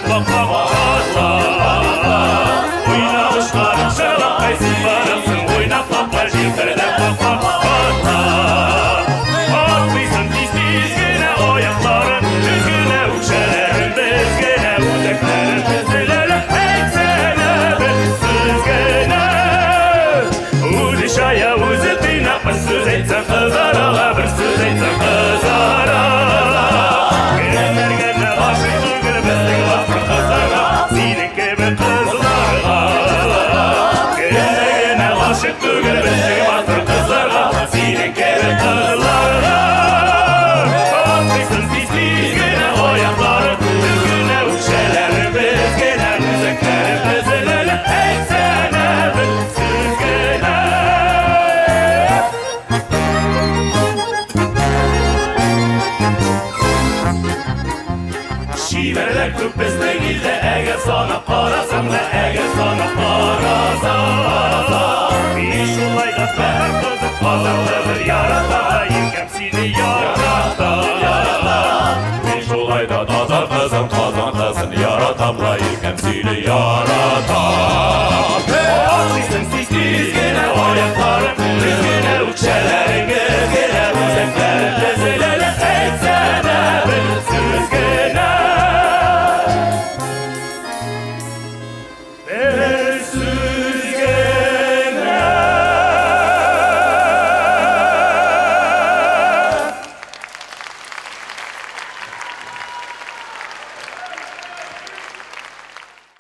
пак-пак ата. Уйна учларың чылыккай, син барасың, уйнап паклар җилфердәп пак-пак ата. Атлыйсың тиз-тиз генә аякларың, төз генә үкчәләрең, без генә үзәкләрең өзеләләр, әйтсәнә бер сүз генә. Үзе чая, үзе тыйнак, бер сүз әйтсәң кызара ла, бер сүз әйтсәң кызара. Кемнәр генә гашыйк түгел безнең батыр кызларга, синең кебек кызларга. Кемнәр генә гашыйк түгел безнең батыр кызларга, синең кебек кызларга. Атлыйсың тиз-тиз генә аякларың, төз генә үкчәләрең, без генә үзәкләрең өзеләләр, әйтсәнә бер сүз генә. Чибәрләр күп безнең илдә, әгәр санап карасаң да, әгәр санап карасаң. Мин шулай да татар кызы, Казан кызы яратам да, иркәм сине яратам. Мин шулай да татар кызын, Казан кызын яратам ла, иркәм сине яратам. Атлыйсың тиз-тиз генә аякларың, төз генә үкчәләрең.